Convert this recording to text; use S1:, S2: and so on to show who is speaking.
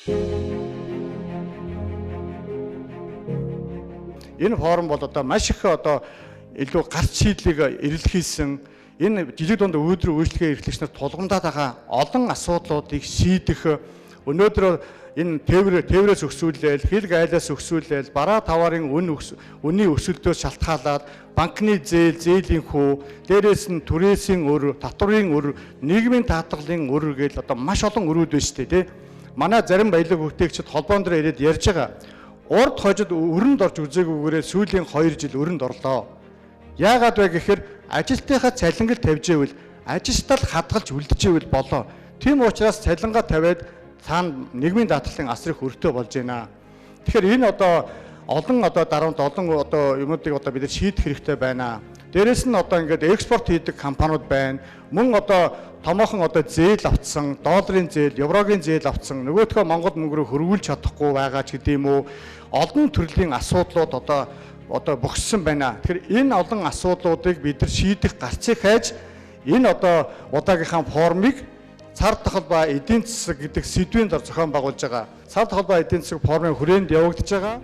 S1: Энэ форум бол одоо маш их одоо илүү гарц шийдлийг эрэлхийлсэн, энэ жижиг дунд өөдрөг үйлчлэгээ эрхлэгч нар тулгамдаад байгаа олон асуудлуудыг шийдэх, өнөөдөр энэ тээврээс өксүүлээл, хил гайлаас өксүүлээл, бараа таварын үнийн өсөлтөөс шалтгаалаад банкны зээл, зээлийн хүү, дээрээс нь түрээсийн өр, татварын өр, нийгмийн даатгалын өр гээл одоо маш олон өрүүд байна шүү дээ, тий. Манай зарим баялаг бүтээгчид холбоон дээр ирээд ярьж байгаа. Урд хожид өрөнд орж үзээгүйгээрээ сүүлийн 2 жил өрөнд орлоо. Яагаад вэ гэхээр ажилтныхаа цалингал тавьж ивэл ажилтнаа хадгалж үлдчихэвэл болоо. Тийм учраас цалингаа тавиад цаана нийгмийн даатгалын асар их өртөө болж байна. Тэгэхээр энэ одоо олон одоо дарамт, олон одоо юмнуудыг одоо бид шийдэх хэрэгтэй байна. Дээрээс нь одоо ингээд экспорт хийдэг компаниуд байна. Мөн одоо томоохон одоо зээл авцсан, долларын зээл, еврогийн зээл авцсан, нөгөөдхөө Монгол мөнгө рүү хөрвүүлж чадахгүй байгаа ч гэдэм үү. Олон төрлийн асуудлууд одоо бохирсон байна. Тэгэхээр энэ олон асуудлуудыг бид нар шийдэх гарцыг хайж энэ одоо удаагийнхаа форумыг цар тахал ба эдийн засаг гэдэг сэдвийн дор зохион байгуулж байгаа. Цар тахал ба эдийн засаг форумын хүрээнд явагдаж байгаа.